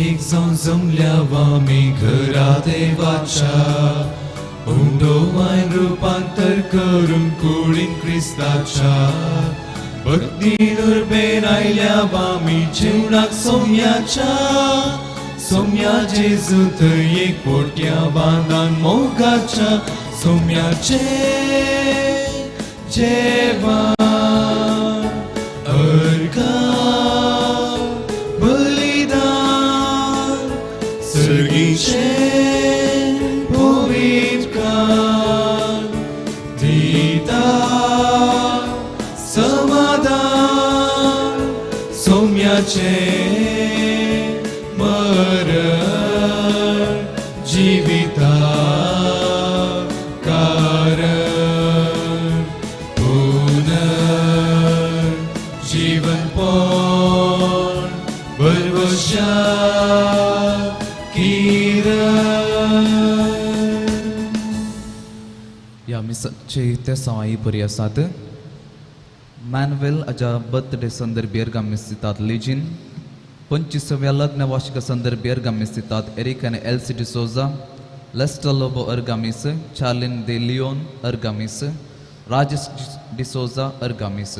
एक जावन जमल्या आमी घरा देवाच्या उंडो वायन रुपांतर करून कुडीन क्रिस्ताच्या भक्तीन उर्बेन आयल्या आमी जेवणाक सोम्याच्या सोम्या जेजू थंय एक पोट्या बांदान मोगाच्या सोम्याचे जेवण अर्घा बलिदान सर्गीचे पवित्रकान दिता समाधान सोम्याचे मरण जिविता कारण पुनर जीवनपण भरवशा किरण. ह्या मिसाचे तेसांव ही बरी आसात. मॅनवेल हाज्या बर्थडे संदर्भी अर्गां दितात लिजीन. 25व्या लग्न वार्षिक संदर्भी अर्गां दितात एरिक आनी एल्सी डिसोजा, लेस्टर लोबो अर्गामीस, चार्लिन दे लियोन अर्गामीस, राजेश डिसोजा अर्गामीस,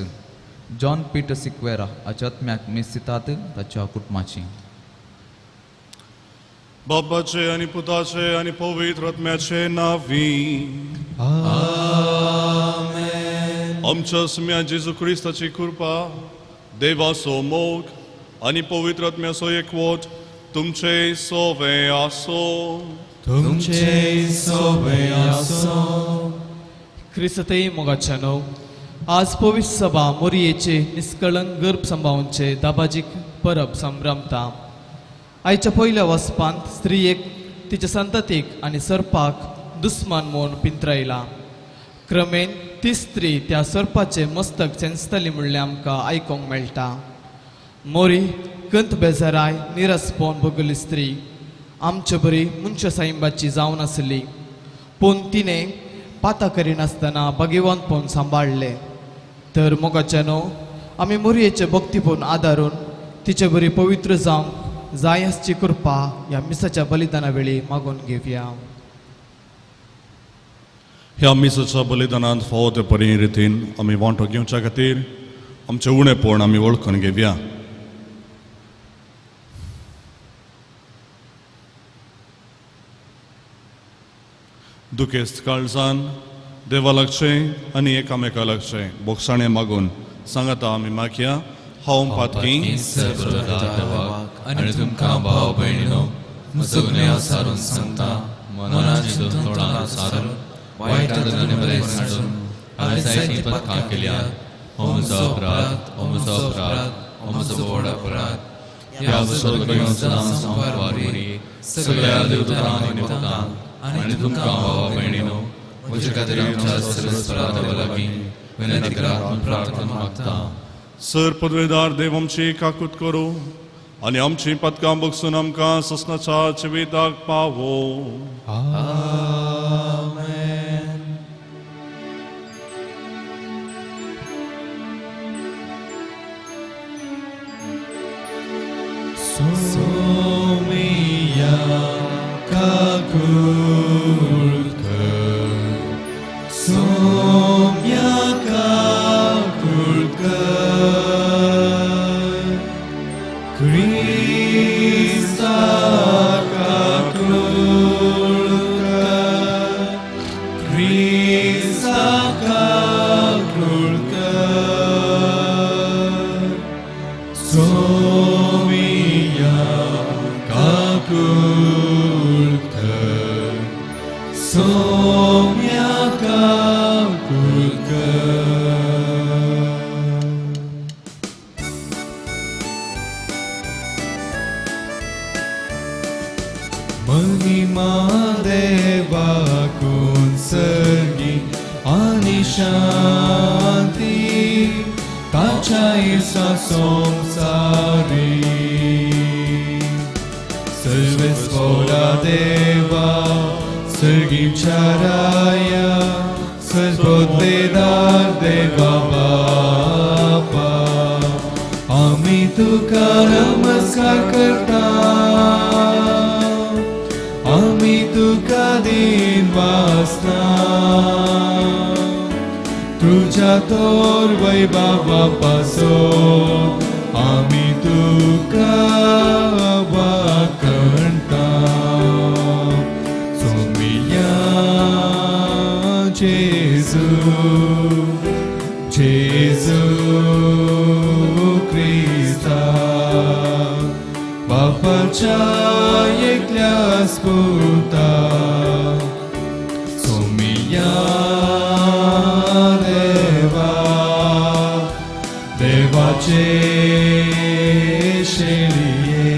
जॉन पीटर सिक्वेरा हाच्या आत्म्याक मीस दितात ताच्या कुटुंबाची. बापाचे आनी पुताचे आनी पवित्र आत्म्याचे नांवी. आमेन. आमच्या सुम्या जेजू क्रिस्ताची कृपा, देवाचो मोग आनी पवित्र आत्म्याचो एकवट तुमचे सोवे आसो. तुमचे सोवे आसो. क्रिस्तय मोगाच्यानो, आज पवित्र सभा मोरयेचे निस्कळंक गर्भ सांबाळूनचे दाबाजीक परब संभ्रमता. आयच्या पयल्या वचपांत स्त्रियेक तिच्या संततीक आनी सर्पाक दुस्मान म्हूण पिंत्रायला. क्रमेन ती स्त्री त्या सर्पाचे मस्तक चेंचतली म्हणलें आमकां आयकूंक मेळटा. मोरी कंत बेजाराय निरसपोन भोगली स्त्री आमचे बरी मनशा साईंबाची जावन आसली, पूण तिणें पाता करिनासतना भगवंतपण सांबाळ्ळें. तर मोगाच्यानो, आमी मोरयेचे भक्तीपण आदारून तिचे बरी पवित्र जावंक जाय आसची कृपा ह्या मिसाच्या बलिदाना वेळी मागून घेवया. ह्या मिसाच्या बलिदानांत फावो ते परी रितीन आमी वांटो घेवच्या खातीर आमचें उणेपण आमी वळखून घेवया. दुखेस्त काळजान देवा लागचें आनी एकामेका लागचें बोगसाणें मागून सांगाता आमी मागया. हांव पातकी आनी तुमकां भाव भयणीनो म्हजो गुन्यांव सारून सांगता, मनाची तोंडां सारून वायट आनी बरें सांडून हांवें जायतीं पथकां केल्यात. हो म्हजो अपराध, हो म्हजो अपराध, हो म्हजो व्हड अपराध. ह्या सगळ्या देवतांक आनी भक्तांक आनी तुमकां भावा भयणीनो म्हजे खातीर आमच्या सर्वेस्परा देवा लागीं विनंती करात म्हूण प्रार्थना मागता. सर पदवेदार देव आमची काकूत करूं आनी आमची पदकां बगसून आमकां ससनाच्या जिविताक पावो. आमेन. सोमिया काकूत कर, सोम्या काकूत कर, क्रिस्ता काकूत कर, क्रिस्ता काकूत कर, सोमिया काकूत कर, सोम्या काकूत कर. महिमा देवाकून सर्गी आनी शांती ताच्या इसा संसारी. सर्वेस्पोरा देवा सर्गीच्या राया सर्वोदेदार देवा बापा, आमी तुका नमस्कार करता, आमी तुका दिन वासना, तुझ्या तोर वैभवा पासो आमी तुका वाकणता। सोमिया जेजू, जेजू क्रिस्ता, बापाच्या एकल्याच पुता, सोमिया देवा, देवाचे शेळये,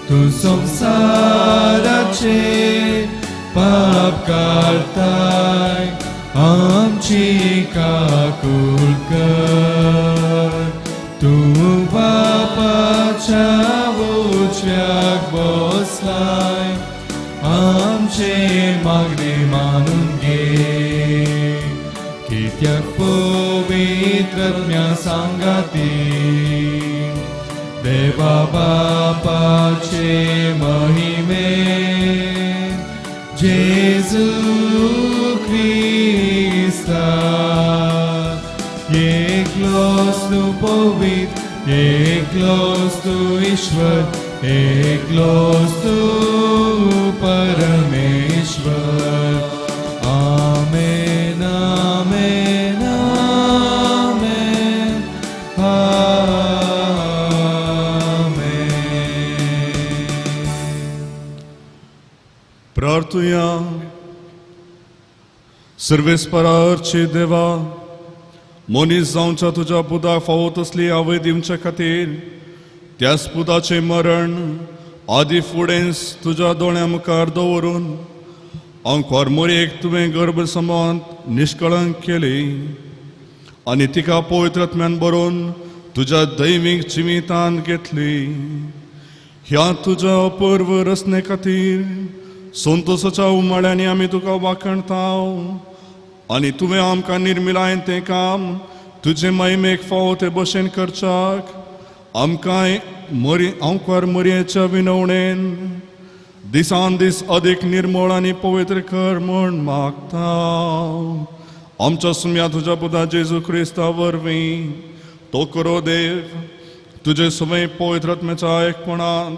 तूं संवसाराचे पाप काडताय, आमची काकूळ कर, तूं बापाच्या उजव्याक बसलाय, आमचे मागणे मानून घे, कित्याक पवित्र आत्म्या सांगाती देवा बापाचे महिमे जेजू क्रिस्ता, एकलोच तूं पवित्र, एकलोच तूं ईश्वर, एकलोच तूं परमेश्वर। आमेन, आमेन, आमेन, आमेन। प्रार्थुया। सर्वेस्पराचे देवा, मनीस जावच्या तुज्या पुताक फावो तसली आवय दिवचे खातीर त्याच पुताचें मरण आदी फुडेंच तुज्या दोळ्यां मुखार दवरून आंकवार मोरयेक तुवें गर्भसमांत निश्कळंक केली आनी तिका पवित्र आत्म्यान बरोवन तुज्या दैवीक जिवितान घेतली। ह्या तुज्या अपूर्व रचने खातीर संतोसाच्या उमाळ्यांनी आमी तुका वाखणता आनी तुवें आमकां निर्मिलाय तें काम तुजे महिमेक फावो ते भशेन करच्याक आमकां मरी आंकवार मोरयेच्या विनवणेन दिसान दीस अदीक निर्मळ आनी पवित्र कर म्हूण मागता। आमच्या सुम्या तुज्या पुता जेजू क्रिस्ता वरवीं तो करो देव तुजे सुमें पवित्र आत्म्याच्या एकपणांत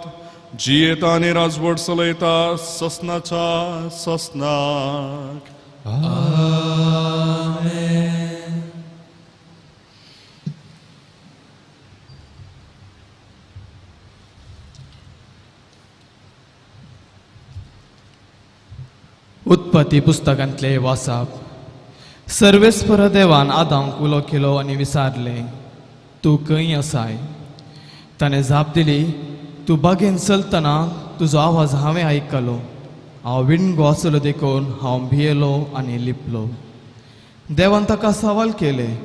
जियेता आनी राजवट चलयता ससनाच्या ससनाक। आमेन। उत्पत्ती पुस्तकांतले वासाप। सर्वेस्पर देवान आदांक उलो केलो आनी विचारलें, तूं खंय आसाय? ताणें जाप दिली, तूं बागेन चलतना तुजो आवाज हांवें आयकलो, हांव विणगो आसलो देखून हांव भियेलो आनी लिपलो। देवान ताका सवाल केलें,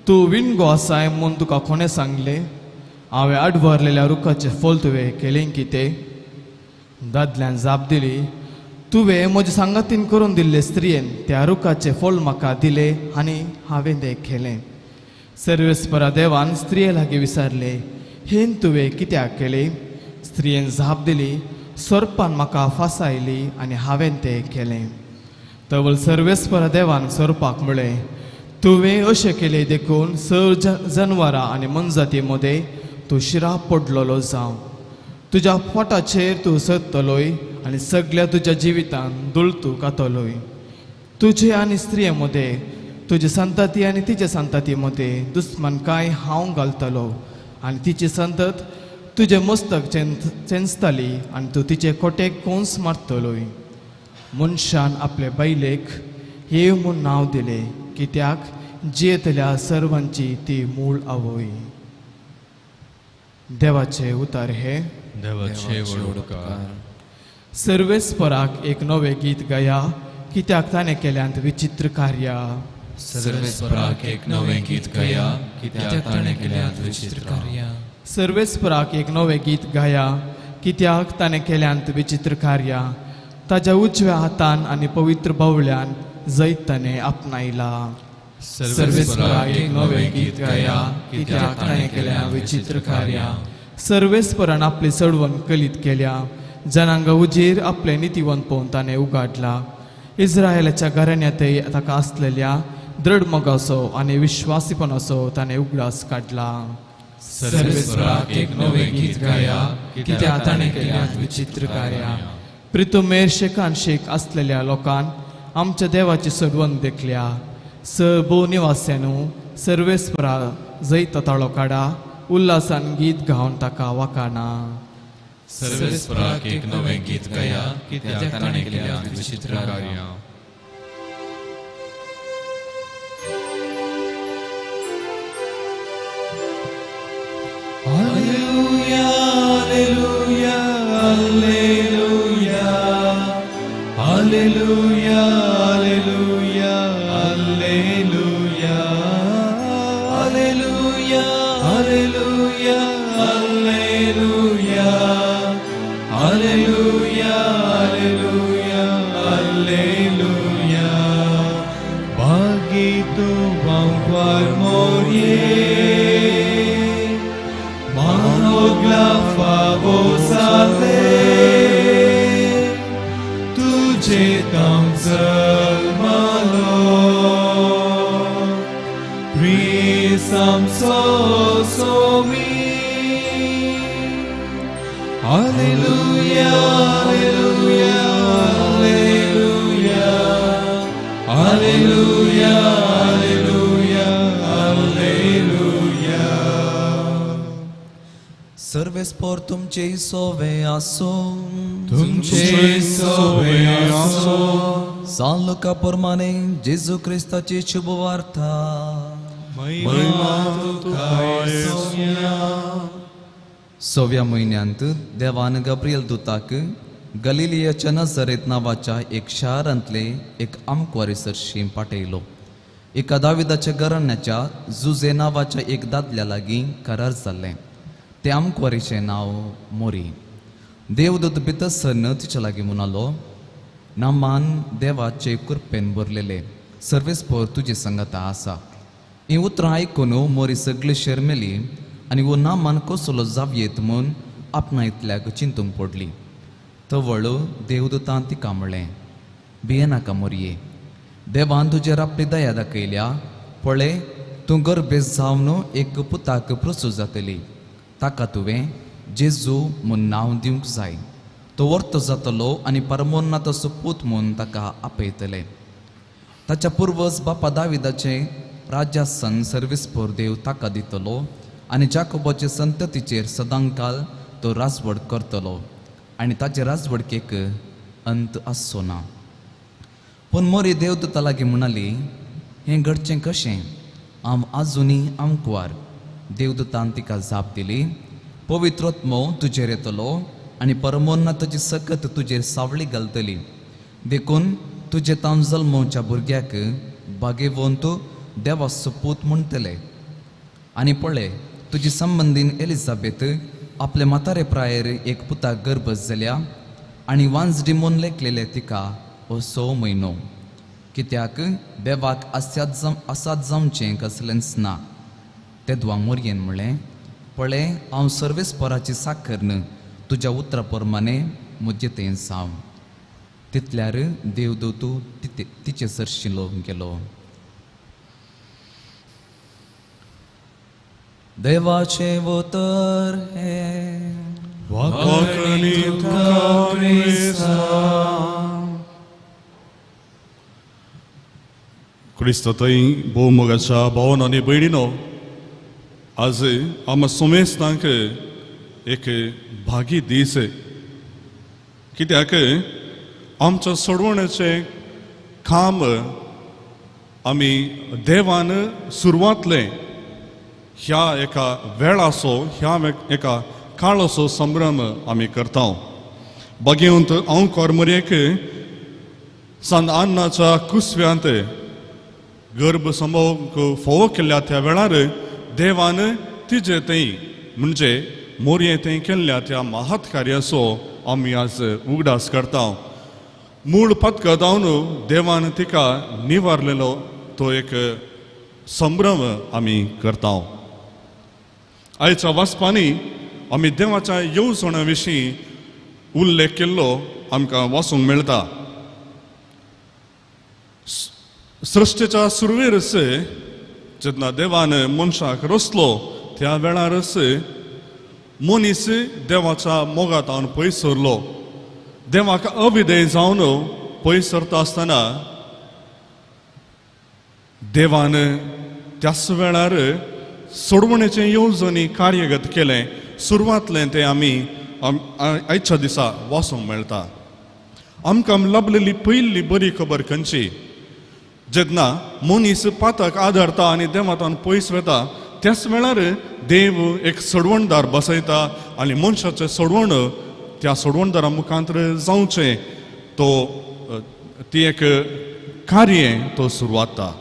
तूं विणगो आसाय म्हूण तुका कोणें सांगलें? हांवें आडवरलेल्या रुखाचें फळ तुवें केलें कितें? दादल्यान जाप दिली, तुवें म्हजे सांगातीन करून दिल्ले स्त्रियेन त्या रुखाचें फळ म्हाका दिलें आनी हांवें तें केलें। सर्वेस्परा देवान स्त्रिये लागीं विचारलें, हें तुवें कित्याक केलें? स्त्रियेन जाप दिली, सोरपान म्हाका फासायली आनी हांवें तें केलें। तवल सर्वेस्परा देवान सोरपाक म्हळें, तुवें अशें केलें देखून स जनवरां आनी मनजाती मदें तूं शिराप पडलेलो जावं, तुज्या पोटाचेर तूं सरतलोय आनी सगळ्या तुज्या जिवितान धूळ तूं खातलोय। तुजे आनी स्त्रिये मदें, तुजे संतती आनी तिचे संतती मदें दुस्मानकाय हांव घालतलो आनी तिची संतत तुजें मस्तक चेंचतली आनी तूं तिचे कोटेक कोंस मारतलोय। मनशान आपले बायलेक हे म्हूण नांव दिलें, कित्याक जियेतल्या सर्वांची ती मूळ आवय। देवाचे उतार हे। देवाचे व्हड उपकार। सर्वेस्पराक एक नवें गीत गाया, कित्याक ताणें केल्यांत विचित्र कार्या। सर्वेस्पराक एक नवें गीत गाया, कित्याक ताणें केल्यांत विचित्र कार्या। सर्वेस्पराक एक नवें गीत गाया, कित्याक ताणें केल्यांत विचित्र कार्या। ताज्या उजव्या हातान आनी पवित्र बावल्यान जैत ताणें आपणायला। सर्वेस्पराक एक नवें गीत गाया, कित्याक ताणें केल्या विचित्र कार्यां. सर्वेस्परान आपली चडवण कलीत केल्या, जनांग उजेर आपलें नितीवंतपण ताणें उगाडला. इस्रायलाच्या घराण्यांतय ताका आसलेल्या दृढ मोगाचो आनी विश्वासीपणाचो ताणें उगडास काडला. सर्वेस्पराक एक नवें गीत गाया, कित्याक ताणें केल्या विचित्र कार्यां. प्रितुमेर शेकान शेक आसलेल्या लोकान आमच्या देवाची सोडवण देखल्या. भोव निवास्यानू सर्वेस्परा जैत ताळो काडा, उल्हासान गीत गावन ताका वाकाना. सर्वेस्पराक एक नवें गीत गाया, कित्याक ताणें केल्या विचित्र कार्यां. Alleluia, alleluia, alleluia, alleluia, alleluia, alleluia, alleluia, alleluia, alleluia, alleluia, alleluia, alleluia. Bhagi tu vanquar morie, manogla favosale, tuje tam zalmalo, prisam sosomi. Alleluia, alleluia, alleluia, alleluia, alleluia, alleluia. सर्वेस्पर तुमचे सोवे आसो, तुमचे सोवे आसो. सान लुका प्रमाणे जेजू क्रिस्ताची शुभवार्ता. महिमा तुका सोम्या. सव्या म्हयन्यांत देवान गब्रियल दुताक गलिलियाच्या नजरेत नांवाच्या एक शारांतले एक आमकवारी सरशी पाठयलो. एका दाविदाच्या घराण्याच्या जुजे नांवाच्या एक दादल्या लागीं करार जाल्लें. ते आमकवारीचें नांव मोरी. देवदूत भितर सरन तिच्या लागीं म्हणालो, नामान देवाचे कृपेन भरलेले, सर्वेस्पर तुजे संगता आसा. हीं उतरां आयकून मोरी सगळी शर्मेली आनी वो नामान कसलो जावयेत म्हूण आपणायतल्याक चिंतूंक पडली. तवळ देवदूतान तिका म्हणलें, भियेनाका मोरये, देवान तुजेर आपली दया दाखयल्या. पळय, तूं गर्भेस्त जावन एक पुताक प्रसूत जातली. ताका तुवें जेजू म्हूण नांव दिवंक जाय. तो वर्तो जातलो आनी परमोन्नाथाचो पूत म्हूण ताका आपयतले. ताच्या पुर्वज बापा दाविदाचें राज्यासन सर्वेस्पर देव ताका दितलो आनी जाकोबाचे संततीचेर सदांकाल तो राजवट करतलो आनी ताचे राजवटकेक अंत आसचो ना. पूण मोरी देवदूता लागीं म्हणाली, हें घडचें कशें? हांव आजुनी आमकवार. देवदूतान तिका जाप दिली, पवित्र आत्मो तुजेर येतलो आनी परमोन्नाथाची सकत तुजेर सावळी घालतली. देखून तुजे तांव जल्मोवच्या भुरग्याक भागेवंत देवाचो पूत म्हणटले. आनी पळय, तुजी संबंदीन एलिजाबेथ आपले म्हातारे प्रायेर एक पुताक गर्भस जाल्या आनी वांजडी म्हूण लेखलेले तिका हो 6 म्हयनो. कित्याक देवाक आसात जावचें कसलेंच ना. तेदवा मोरयेन म्हणलें, पळय, हांव सर्वेस्पराची साकर न्हय, तुज्या उतरा प्रमाणे म्हजे थंय जावं. तितल्यार देवदूत तिचे सरशीं गेलो. देवाचें उतर हें. वाखाणी तुका क्रिस्ता. क्रिस्त थंय भोव मोगाच्या भावन आनी भयणीनो, आज आमकां सोमेस्तांक एक भागी दीस. कित्याक आमच्या सोडवण्याचें काम आमी देवान सुरवातलें ह्या एका वेळाचो, ह्या एका काळाचो संभ्रम आमी करता. बागेवंत हांव कोरमरेक सांत अन्नाच्या कुसव्यांत गर्भ संभोग फोव केल्ल्या त्या वेळार देवान तिजे थंय म्हणजे मोरये थंय केल्ल्या त्या महत् कार्याचो आमी आज उगडास करता. मूळ पत्क जावन देवान तिका निवारलेलो तो एक संभ्रम आमी करता. आयच्या वाचपांनी आमी देवाच्या येवजण्या विशीं उल्लेख केल्लो आमकां वाचूंक मेळटा. सृश्टीच्या सुरवेरच जेन्ना देवान मनशाक रचलो त्या वेळारच मनीस देवाच्या मोगांत पयस सरलो. देवाक अविधेय जावन पयस सरता आसतना देवान त्याच वेळार सोडवणेचें येवजणी कार्यगत केलें. सुरवातलें तें आमी आयच्या दिसा वाचूंक मेळटा. आमकां लाभलेली पयली बरी खबर खंयची? जेन्ना मनीस पातक आदारता आनी देवांत पयस वता त्याच वेळार देव एक सोडवणदार बसयता आनी मनशाचें सोडवण त्या सोडवणदारा मुखांतर जावचें तो ती एक कार्य तो सुरवाता.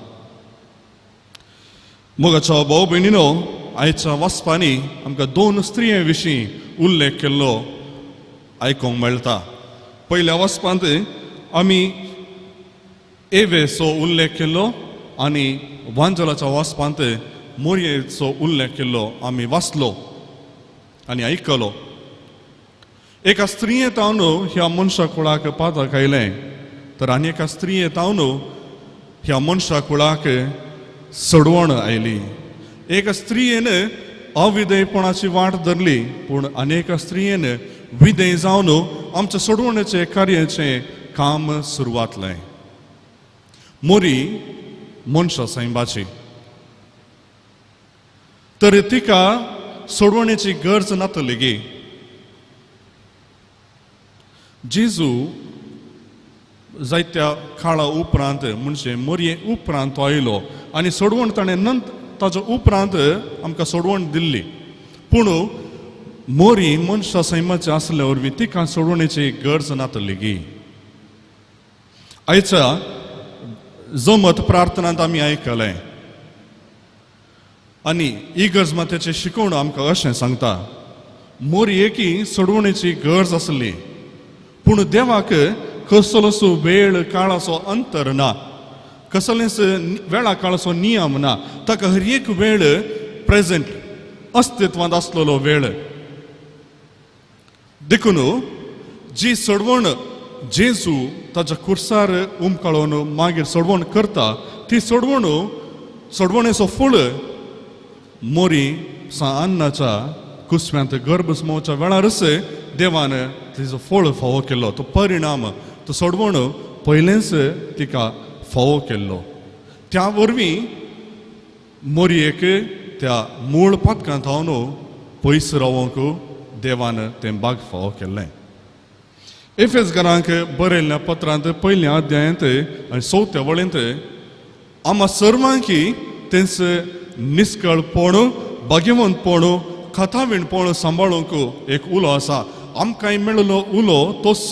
मोगाच्या भाव भयणीनो, आयच्या वाचपांनी आमकां दोन स्त्रिये विशीं उल्लेख केल्लो आयकूंक मेळटा. पयल्या वाचपांत आमी एवेचो उल्लेख केल्लो आनी वांजलाच्या वाचपांत मोरयेचो उल्लेख केल्लो आमी वाचलो आनी आयकलो. एका स्त्रिये तावन ह्या मनशा कुळाक पातक आयलें तर आनी एका स्त्रिये तावन ह्या मनशा कुळाक सोडवण आयली. एका स्त्रियेन अविधेयपणाची वाट धरली पूण आनी एका स्त्रियेन विधेय जावन आमच्या सोडवणेचें कार्याचें काम सुरवातलें. मोरी मनशा सैंबाची तर तिका सोडवणेची गरज नातली गी. जेजू जायत्या काळा उपरांत म्हणजे मोरये उपरांत तो आयलो आनी सोडवण ताणें नंतर ताच्या उपरांत आमकां सोडवण दिल्ली. पूण मोरी मनशा सैमाची आसल्या वरवीं तिका सोडवणेची गरज नातली गी. आयच्या जमत प्रार्थनांत आमी आयकलें आनी इगर्ज मातेची शिकवण आमकां अशें सांगता, मोरयेकी सोडवणेची गरज आसली पूण देवाक कसलोच वेळ काळाचो अंतर ना, कसलेंच वेळा काळाचो नियम ना. ताका हर एक वेळ प्रेजेंट अस्तित्वांत आसलेलो वेळ. देखून जी सोडवण जेजू ताच्या कुर्सार उमकाळोवन मागीर सोडवण करता ती सोडवण सोडवणेचो फळ मोरी सा अन्नाच्या कुसव्यांत गर्भ समोवच्या वेळारच देवान तिचो फळ फावो केल्लो. तो परिणाम तो सोडवण पयलेंच तिका फावो केल्लो. त्या वरवीं मोरयेक त्या मूळ पातकांत हांव पयस रावंक देवान तें बाग फावो केल्लें. एफेस घरांक बरयल्ल्या पत्रांत पयल्या अध्यायांत आनी चवथ्या वळींत आमा सर्वांकी तेंच निस्कळपण भाग्यवंतपण कथावीणपण सांबाळूंक एक उलो आसा. आमकांय मेळिल्लो उलो तोच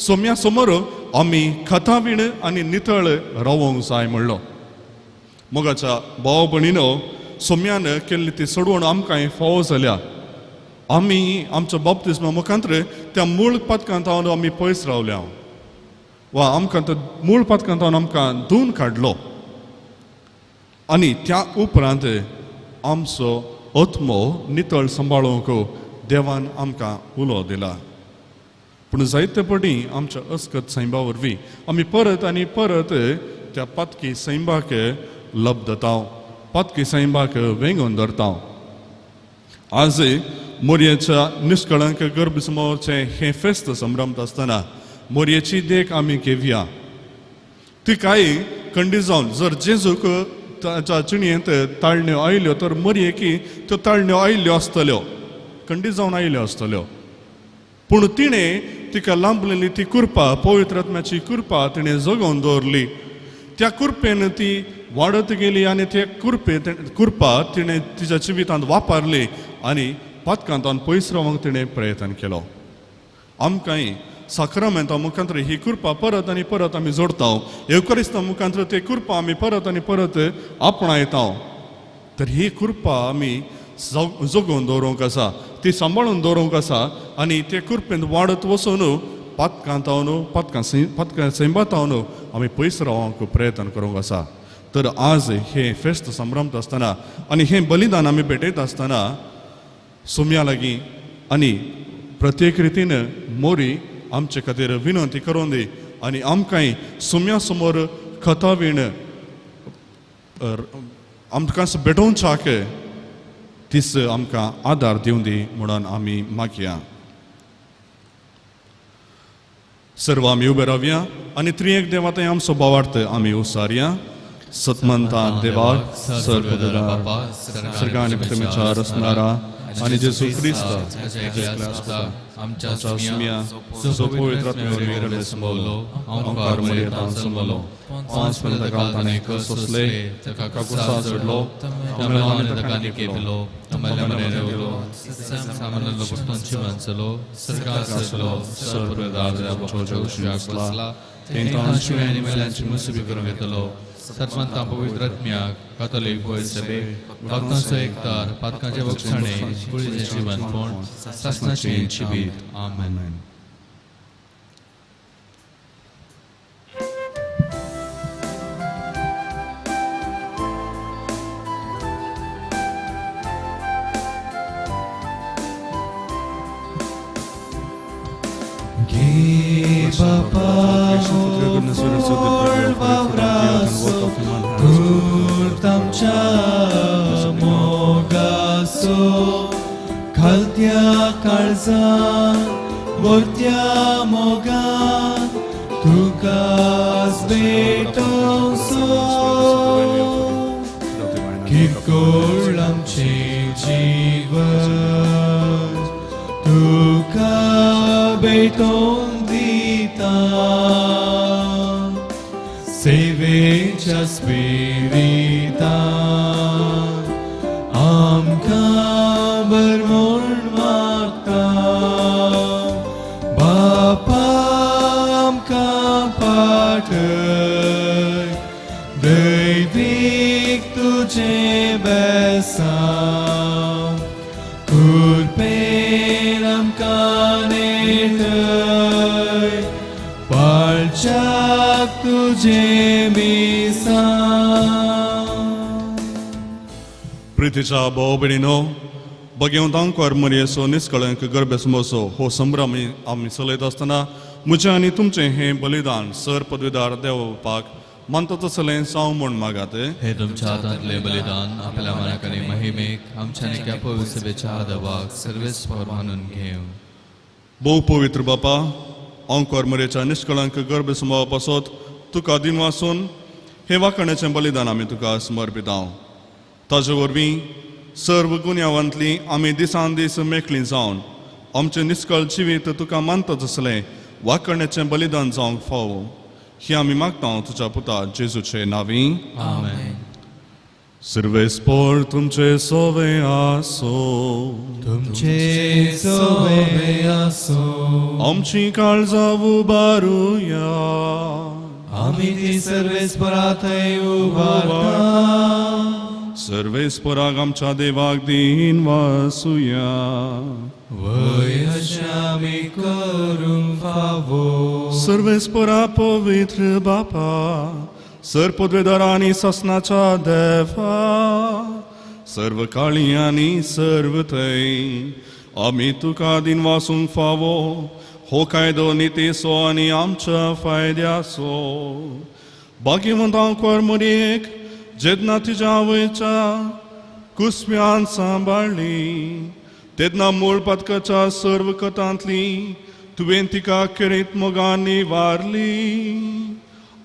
सोम्या समोर आमी कथावीण आनी नितळ रावोंक जाय म्हणलो. मोगाच्या भाव भयणीनो, सोम्यान केल्ली ती सोडवण आमकांय फावो जाल्या. आमी आमच्या बाप्तिस्मा मुखांतर त्या मूळ पातकांत आमी पयस रावल्या वा आमकां त्या मूळ पातकांत आमकां धुवन काडलो आनी त्या उपरांत आमचो आत्मो नितळ सांबाळूंक देवान आमकां उलो दिला. पूण जायते पटी आमच्या अस्कत सैंबा वरवीं आमी परत आनी परत त्या पातकी सैंबाक लब्धता, पातकी सैंबाक वेंगून धरता. आज मोरयेच्या निष्कळंक गर्भसमोरचें हें फेस्त संभ्रमता आसतना मोरयेची देख आमी घेवया. तिकाय खंडीत जावन जर जेजूक ताच्या चिणयेंत ताळण्यो आयल्यो तर मोरयेकी त्यो ताळण्यो आयल्यो आसतल्यो, खंडीत जावन आयल्यो आसतल्यो. पूण तिणें तिका लांबलेली ती कृपा, पवित्र आत्म्याची कृपा तिणें जगोवन दवरली. त्या कृपेन ती वाडत गेली आनी ते कृपा तिणें तिच्या जिवितांत वापरली आनी पातकांतान पयस रावंक तिणें प्रयत्न केलो. आमकांय साक्रामेंता मुखांतर ही कृपा परत आनी परत आमी जोडता, येवकारिस्ता मुखांतर ते कृपा आमी परत आनी परत आपणायता. तर ही कृपा आमी जगोवन दवरूंक आसा, ती सांबाळून दवरूंक आसा आनी ते कृपेन वाडत वचून पातकां तावन पातकां सैंबातावन आमी पयस रावंक प्रयत्न करूंक आसा. तर आज हे फेस्त संभ्रमता आसतना आनी हें बलिदान आमी भेटयता आसतना सोम्या लागीं आनी प्रत्येक रितीन मोरी आमचे खातीर विनंती करून दी आनी आमकांय सोम्या समोर खतावीण आमकां भेटोवच्याक तीस आमकां आदार दिवन दी म्हणून आमी मागया. सर्व आमी उबे रावया आनी त्रियेक देवा थंय आमचो भावार्थ आमी उसारया. सतमंता देवाक सर्व सर्गा आनी पृथ्वीच्या रचणारा आनी जेजू क्रिस्त आमच्या सुम्या जो पवित्र आत्म्या संभवलो ओंकार मरियेंत जल्मलो 5 पर्यंत ताणें सोंसले ताका कुर्सार चडलो तमल्यान ताका निकेपलो तमल्या मरेलो सामान्य पुस्तकांची मानसलो सरकार चडलो सर्व बसला तेंकांची आनी मेल्यांची मुसबी करून घेतलो. सर्वांता पवित्र आत्म्याक कातोलीक भोय सभे भक्तांचो एकतार पातकांचे बक्षाणे कुळीचें जिवनपण सासणाचें जिवीत. आमेन. मोगासो खालत्या काळजा वरत्या मोगा तुकाच भेटोसो किरकोळ आमचें जीवन तुका भेटोवन दिता सेवेच्या स्पिरितान आमकां बरमोण मागता बापा आमकां पाठय दैवीक तुजें बेसांव कृपेन आमकां नेटय पाळच्याक तुजें मिसांव. प्रितीच्या भाव भयणीनो भगवंत आंकोर मरियेचो निस्कळंक गर्भेसमोसो हो संभ्रम आमी चलयत आसतना म्हजें आनी तुमचें हें बलिदान सर पदवीदार देवपाक मानता तसलें जावं म्हूण मागात. हे तुमच्या हातांतलें बलिदान आपल्या मनाक आनी महिमेक आमच्या निक्या पवित्र सभेच्या आदवाक सर्वेस मानून घेवं. भोव पवित्र बापा आंकोर मरियेच्या निश्कळंक गर्भसंभावा पासत तुका दिनवासून हें वाखाण्याचें बलिदान आमी तुका समर्पितां. ताजे वरवीं सर्व गुन्यांवांतली आमी दिसान दीस मेकळी जावन आमचें निस्कळ जिवीत तुका मानता तसलें वाखाण्याचें बलिदान जावंक फावो ही आमी मागता तुज्या पुता जेजूचे नांवी. आमेन. सर्वेस्पोर तुमचे सोवे आसो तुमचे सोवे आसो आमची काळजां उबारुया आमी ती सर्वेस्परा थंय उबारता सर्वेस्पराक आमच्या देवाक दीन वासुया वय अशें आमी करूंक फावो. सर्वेस्परा पवित्र बापा सर पदवेदार आनी सासणाच्या देवा सर्व काळी आनी सर्व थंय आमी तुका दीन वासूंक फावो हो कायदो नितीचो आनी आमच्या फायद्याचो. भाग्यवंत आंकोर मरियेक जेन्ना तिज्या आवयच्या कुसव्यान सांबाळ्ळी तेन्ना मूळ पातकाच्या सर्व कथांतली तुवें तिका खेरीत मोगान निवारली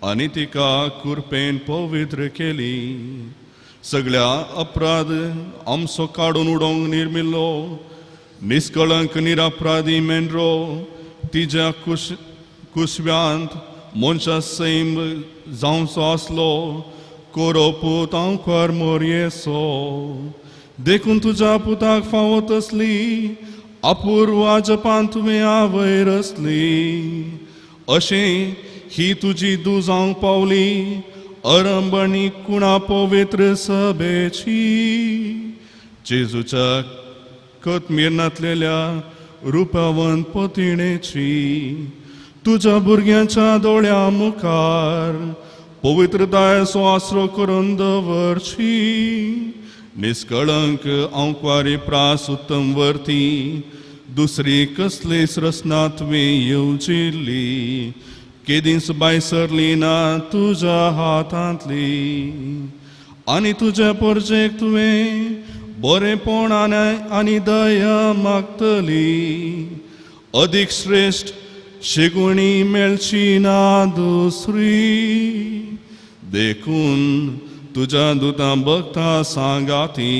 आनी तिका कृपेन पवित्र केली. सगळ्या अपराध आमचो काडून उडोवंक निर्मिल्लो निस्कळंक निरापराधी मेंढरो तिज्या कुसव्यांत मनशा सैम जावचो आसलो कोरो पूत आंकोर मोरयेचो. देखून तुज्या पुताक फावो तसली अपूर्व जपान तुवें आवय रचली. अशें ही तुजी दू जावंक पावली अरंबणी कुणा पवित्र सभेची जेजूच्या कतमिरनांतलेल्या रुपावंत पतिणेची. तुज्या भुरग्यांच्या दोळ्या मुखार पवित्रतायेचो आसरो करून दवरची निस्कळंक आंकवारी प्रास उत्तम वर्ती दुसरी कसलीच रचना तुवें येवजिल्ली केदींच बाय सरली ना तुज्या हातांतली आनी तुज्या परजेक तुवें बरेपणान आनी दया मागतली अदीक श्रेश्ठ शेगुणी मेळची ना दुसरी देखून तुज्या दुतां भक्ता सांगाती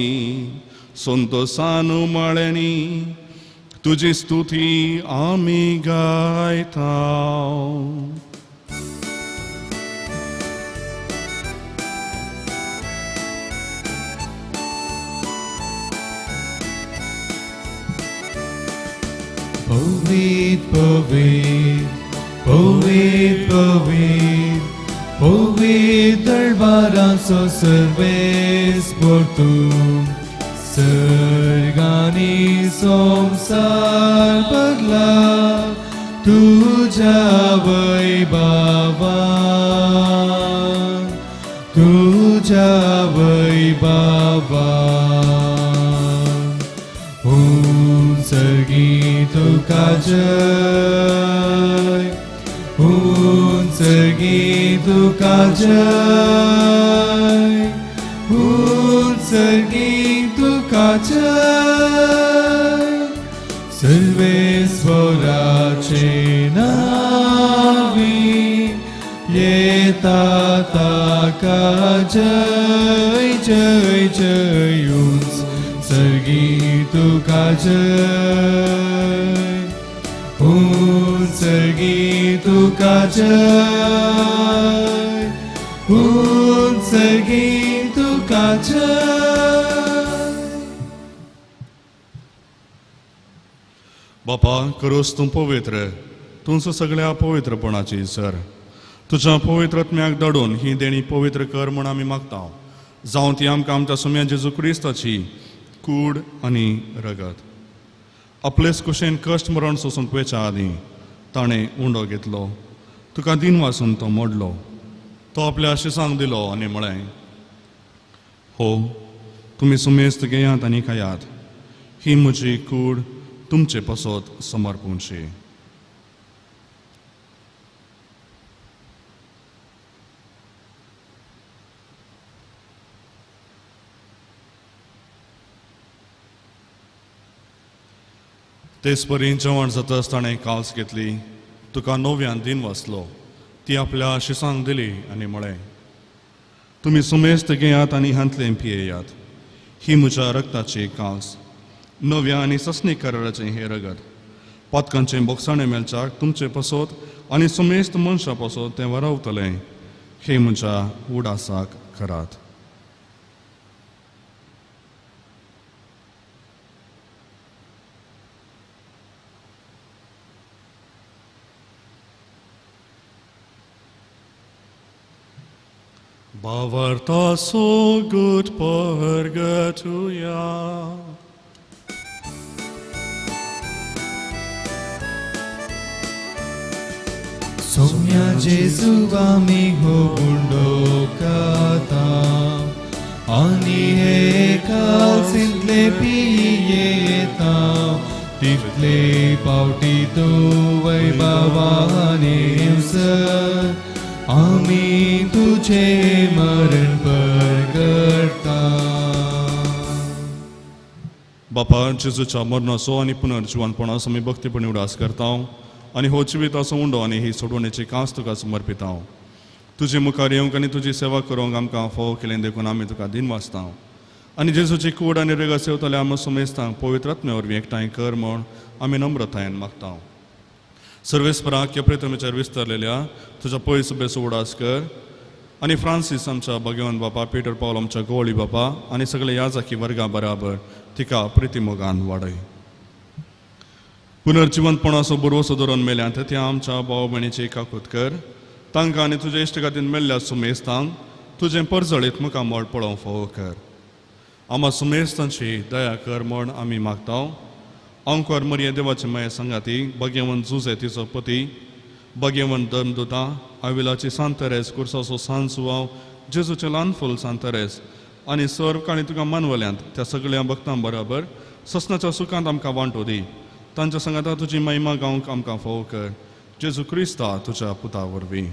संतोसान उमाळ्यांनी तुजी स्तुती आमी गायता. पवित्र पवित्र पवित्र पवित्र पवित्र दरबाराचो सर्वेस पोर्तू सर्गानी संवसार भरला तुज्या वैभवान तुज्या वैभवान उंचगी तुका जय उंचगी तुका जय उंचगी तुका जय सर्वेश्वराचे नावी येता ताका जय जय जय उंचगी तुका जय उंचगी तुका जय उंचगी तुका जय. बापा करोस तूं पवित्र तुमचो सगळ्या पवित्रपणाची सर तुज्या पवित्र आत्म्याक धाडून ही देणी पवित्र कर म्हूण आमी मागता जावं ती आमकां आमच्या सुम्या जेजू क्रिस्ताची कूड आनी रगत. आपलेच कुशेन कश्ट मरण सोसूंक वेच्या आदीं ताणें उंडो घेतलो तुका दिन वासून तो मोडलो तो आपल्या शिसांक दिलो आनी म्हळें हो तुमी सुमेस्त घेयात आनी खायात ही म्हजी कूड तुमचे पासत समर्पूंची. तेच परी जेवण जातच ताणें काल्स घेतली तुका नव्यान दिन वाचलो ती आपल्या शिसांक दिली आनी म्हळें तुमी सुमेस्त घेयात आनी हांतलें पियेयात ही म्हज्या रक्ताची काल्स नव्या आनी ससनी कराराचें हें रगत पातकांचें बोगसाणें मेळच्याक तुमचे पासत आनी सुमेस्त मनशां पासत तें वरावतलें हें म्हज्या उडासाक करात. भावार्थाचो गुट परगटुया. सोम्या जेजू आमी हो उंडो खाता आनी हे कालसींतले पियेता तितले पावटी तूं वैभवान येवसर आमी तुझे मरण परगटता. बापा जेजूच्या मरणाचो आनी पुनर्जिवनपणाचो आमी भक्तीपणी उडास करता आनी हो जिविताचो उंडो आनी ही सोडवणेची कांस तुका समर्पिता. तुजे मुखार येवंक आनी तुजी सेवा करूंक आमकां फावो केलें देखून आमी तुका दिन वाचता आनी जेजूची कूड आनी रगत सेवतल्या आमकां सुमेस्तांक पवित्र आत्म्या वरवीं एकठांय कर म्हूण आमी नम्रतायेन मागता. सर्वेस्पराक ह्या प्रितमेचेर विस्तारलेल्या तुज्या पयस बेसो उडास कर आनी फ्रांसीस आमच्या भगवान बापा पिटर पावल आमच्या गोवळी बापा आनी सगळे याजाकी वर्गा बराबर तिका प्रितीमोगान वाडय. पुनर्जिवंतपणाचो भरवसो धरून मेल्यांत त्या आमच्या भाव भयणीची काकूत कर तांकां आनी तुज्या इश्टगातीन मेल्ल्या सुमेस्तांक तुजें परजळीत मुखामळ पळोवंक फावो कर. आमा सुमेस्तांची दया कर म्हूण आमी मागता. अंकोर मरिये देवाचे माये सांगाती भगेवन जुजे तिचो पती भाग्यवंत धर्मदुतां आविलाची सांत तेरेस कुर्साचो सांत सुवाव जेजूचें ल्हान फूल सांत तेरेस आनी सर्व काणी तुका मानवल्यांत त्या सगळ्या भक्तां बराबर ससनाच्या सुखांत आमकां वांटो दी. तांच्या सांगाता तुजी महिमा गावंक आमकां फावो कर. जेजू क्रिस्ता तुज्या पुता वरवीं.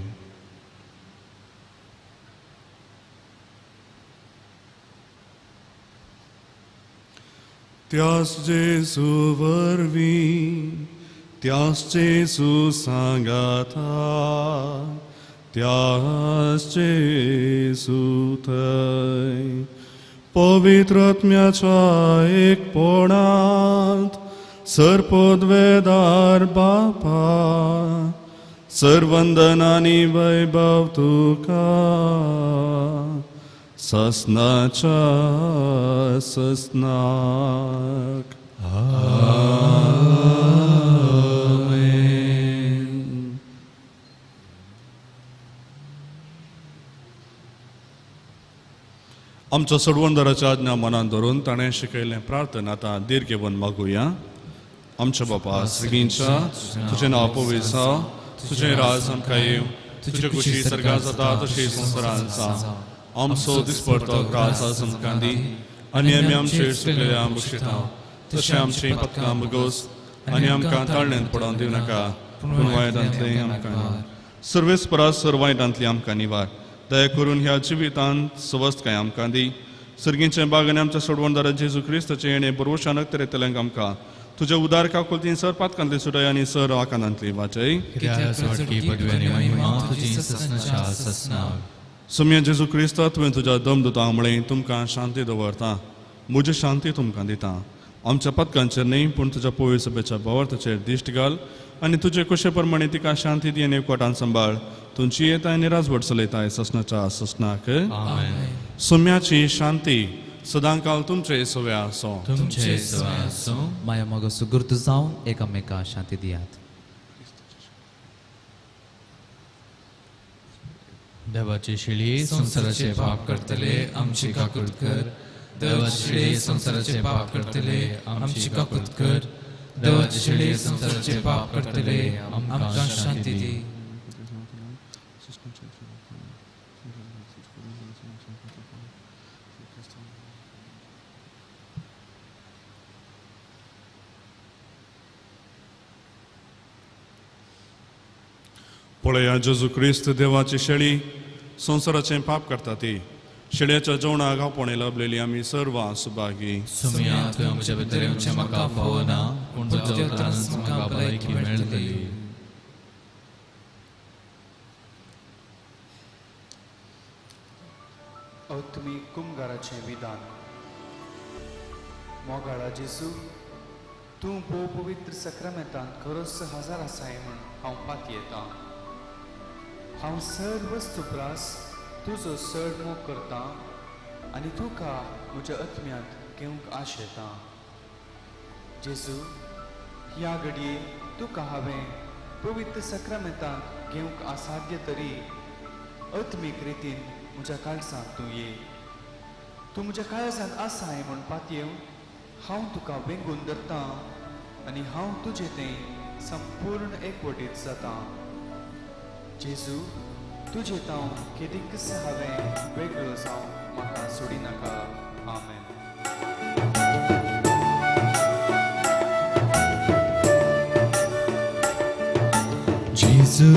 त्यास जेजू वरवीं, त्यास जेजू सांगाता, त्यास जेजू थंय पवित्र आत्म्याच्या एकपणांत सर्पोद्वेदार बापा सर्वंदन आनी वैभव तुका ससनाच्या ससनाक. आमेन. आमच्या सोडवणदाराच्या आज्ञा मनान धरून ताणें शिकयलें प्रार्थना आतां धीर घेवन मागुया. आमच्या बापा सगळींच्या तुजें नांव पवित्र जावं, तुजें राज आमकां येवं, तुजे कुशी सर्गांत जाता तशी संवसारांत जावं. आमचो दिसपडतो ग्रास आज आमकां दी आनी आमी आमचे चुकलेल्या बक्षिता तशें आमचीं पथकां बगोस आनी आमकां ताळण्यांत पडोवन दिवं नाका, पूण वायटांतलें आमकां सर्वेस परास सर वायटांतली आमकां निवार. दया करून ह्या जिवितांत सवस्तकाय आमकां दी. सर्गींचें बाग आनी आमच्या सोडवणदारा जेजू क्रिस्ताचें येणें बरोवशान तरेतल्यांक आमकां तुज्या उदार काकुळतीन सर पातकांतली सुटाय आनी सर आकांतांतली वाचय. सोम्या जेजू क्रिस्ता तुवें तुज्या दमदुतां म्हळें तुमकां शांती दवरता, म्हजी शांती तुमकां दिता. आमच्या पथकांचेर न्हय पूण तुज्या पवित्र सभेच्या भावार्थाचेर दिश्ट घाल आनी तुजे कुशे प्रमाणे तिका शांती दी आनी एकवटान सांबाळ. तुमची येताय आनी राजवट चलयताय ससनाच्या ससनाक. सोम्याची शांती सदांकाल तुमचे सव्या आसो. माया मगो सुगुर्त जावन एकामेका शांती दियात. देवाची शिळी संवसाराचे पाप करतले आमची काकूत कर. देवाची शिळी संवसाराचे पाप करतले आमची काकूत कर. देवाची शिळी संवसाराचे पाप करतले आमकां शांती दी. पळया जेजू क्रिस्त देवाची शेळी संवसाराचें पाप करता ती शेळयेच्या जेवणाक आपोवणें लाभलेली आमी सर्वां सुभागी. सोम्या तुवें म्हज्या भितर येवचें म्हाका फावना, पूण तुज्या उतरानच म्हाका भलायकी मेळटली. तुमी कुमगाराचें विधान. मोगाळा जेजू, तूं भोव पवित्र सक्रामेंतांत खरोच हजार आसाय म्हूण हांव पातयेतां. हांव सर्व वस्तू प्रास तुजो चड मोग करतां आनी तुका म्हज्या आत्म्यांत घेवंक आशेतां. जेजू, ह्या घडये तुका हांवें पवित्र सक्रामेंतांत घेवंक असाध्य तरी आत्मीक रितीन म्हज्या काळजांत तूं ये. तूं म्हज्या काळजांत आसाय म्हूण पातयेवन हांव तुका वेंगून धरतां आनी हांव तुजें तें संपूर्ण एकवटीत जातां. जेजू, तुजें तांव केदीकच हांवें वेगळो जावं म्हाका सोडिनाका. आमेन. जेजू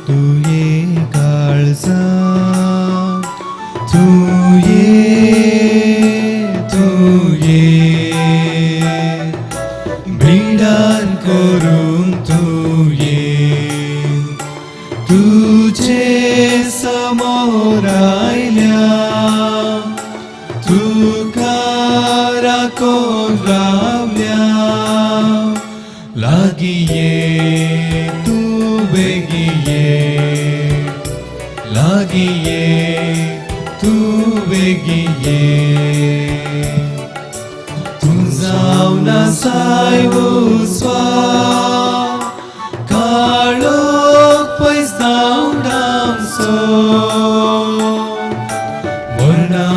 तुये काळजांत, तुये तुये भिडान करून तुये तुझे समोर आयल्या, तुका राखून रावल्या. लागीं ये तूं बेगीं ये, लागीं ये तूं बेगीं ये. तूं जावन आसाय उस्वा काळोख पयस धांवडावचो, वर्णा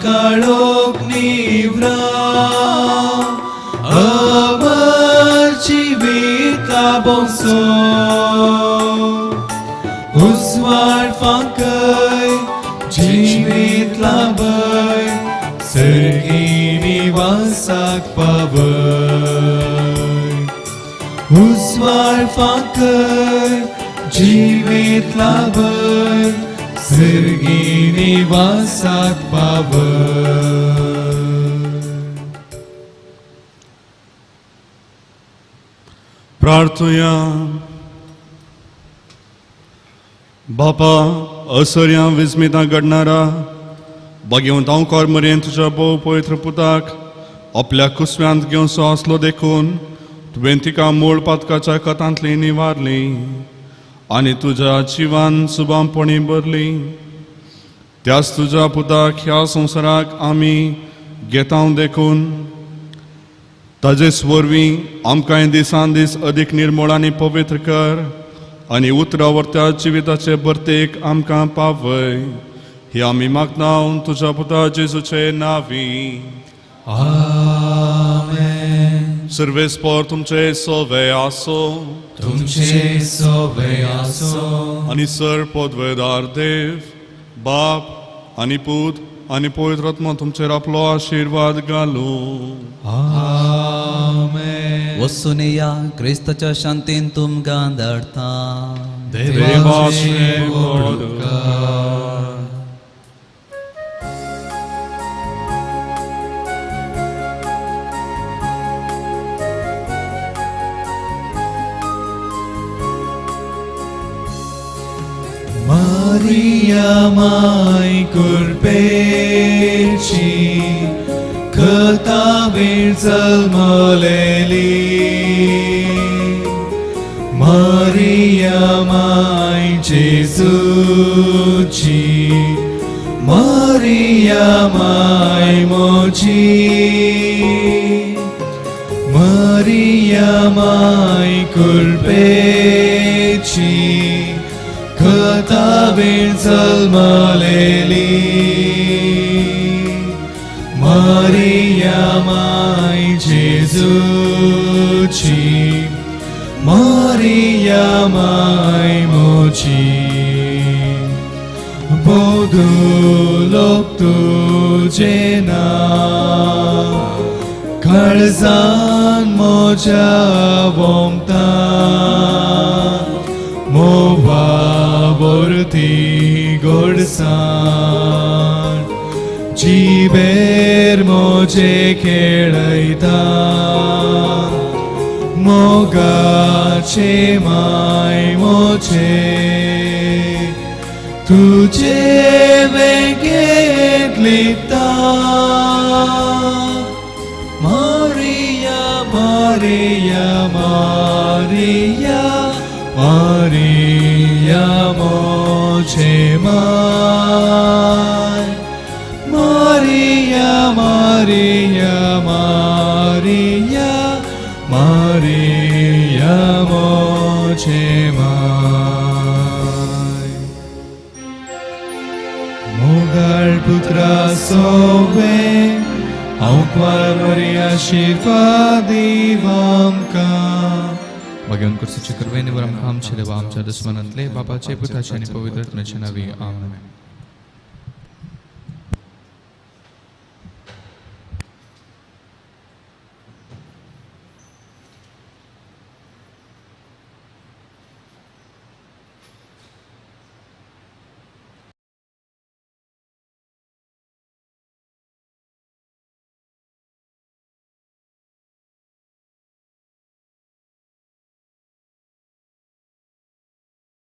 काळोख निव्रा अमर जिवीत लाभोवचो. उजवाड फांकर जिवीत लाभय सर्गी निवासाक पावय. प्रार्थुया. बापा असर्या विस्मिता घडणारा बागेवंत हांव कोर मरेन तुज्या भोव पवित्र पुताक आपल्या कुसव्यांत घेवचो आसलो देखून तुवें तिका मूळ पातकाच्या कथांतली निवारली आनी तुज्या जिवान सुबामपणी भरली. त्याच तुज्या पुताक ह्या संवसाराक आमी घेता देखून ताजेच वरवीं आमकांय दिसान दीस अदीक निर्मळ आनी पवित्र कर आनी उतरावर्त्या जिविताचे भरतेक आमकां पावय. हे आमी मागता तुज्या पुता जेजूचे नांवी. आमेन. सर्वेस्पर तुमचे सोवे आसो. तुमचे सोवे आसो. आनी सर पदवेदार देव बाप आनी पूत आनी पवित्र आत्मा तुमचेर आपलो आशिर्वाद घालूं. आमेन. वसून या क्रिस्ताच्या शांतीन तुमकां धाडटा. देवाचें व्हड उपकार. Maria माय कुरपेची खताबीर जल्मलेली. मारिया माय जेजूची मारिया माय मोजी. मारिया माय कुरपेची खताबीर जल्मलेली. मारिया माय जेजूची मारिया माय मोजी. बोगुलोक तुझे नांव काळजान म्हज्या वोमता मोवा वरती गोडसाण जिबेर म्हजे खेळयता मोगाचे माय म्हजे तुझे वेगेंत लिपता. मारिया मारिया मारिया मारिया मोझे माय. मारिया मारिया मारिया मारिया मोझे माय. मोगाळ पुत्रा सोवे हांव क्वार मरिया आशीर्वाद दीव आमकां. भगवान कृष्णाचे कृपेने वर आमकां आमचे देवा आमच्या दुस्मनांतले बापाचे पुताचे आनी पवित्र आत्म्याचे नांवी. आमेन.